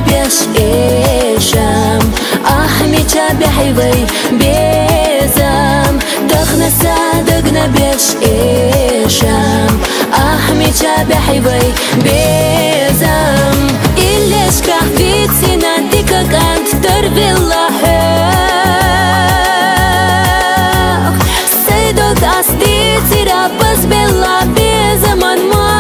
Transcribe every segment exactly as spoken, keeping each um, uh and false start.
беш эшам, ахмича бяхивай безам, тахнаса дагна беш эшам, ахмича бяхивай безам. Илешка вицина дика кант дорвилла хэ. Сайдок ас дицира баз белла безаман ма.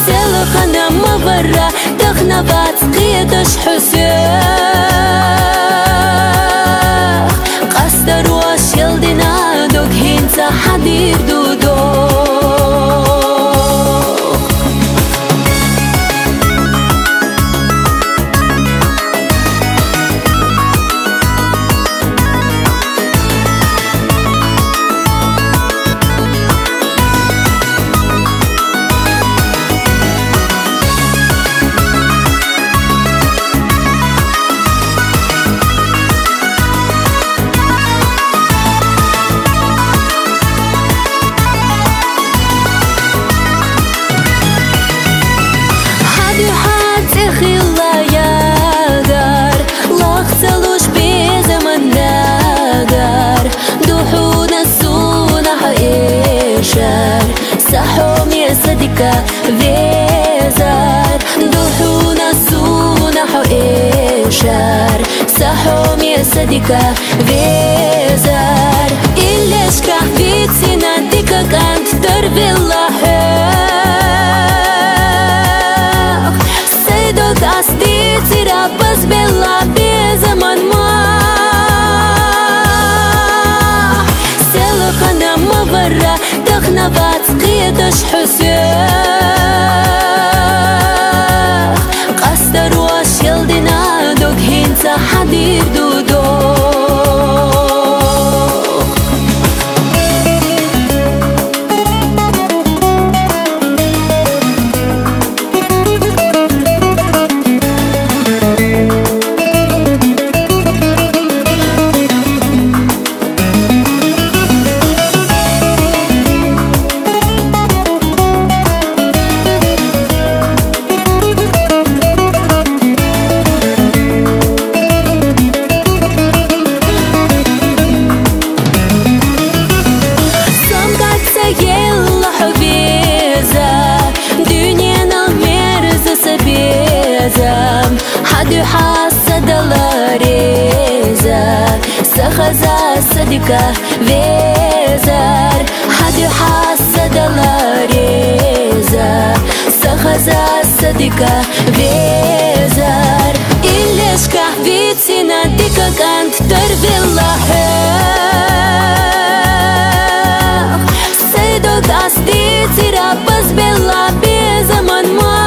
Селхана мавара тахнавац къияташ хьусё. Къастар ваш елдина дог гьинца хьадир дудо. Хьадухьа цӀехилла ягар, лахцалуш безаман ягар, духьуна суна хьо эшар, сахьоми садика везар, духьуна суна хьо эшар, сахьоми садика везар. Илешка вицина дика кант дорвилла хэ. Сайдок ас дицира баз белла безаман ма. Селхана мавара тахнавац къияташ хьусё. Къастар ваш елдина дог гьинца хьадир дудо. Самгаца елла хьо веза, дунена мерза са безам, хьадухьа садала реза, сахаза садика везар, хьадухьа садала реза, сахаза садика везар. Илешка вицина дика кант дорвилла хэ. Сайдок ас дицира баз белла безаман ма.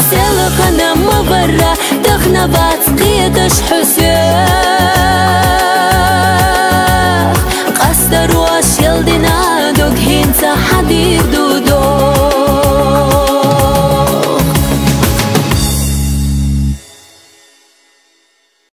Селхана мавара тахнавац къияташ хьусё. Къастар ваш елдина дог гьинца хьадир ду.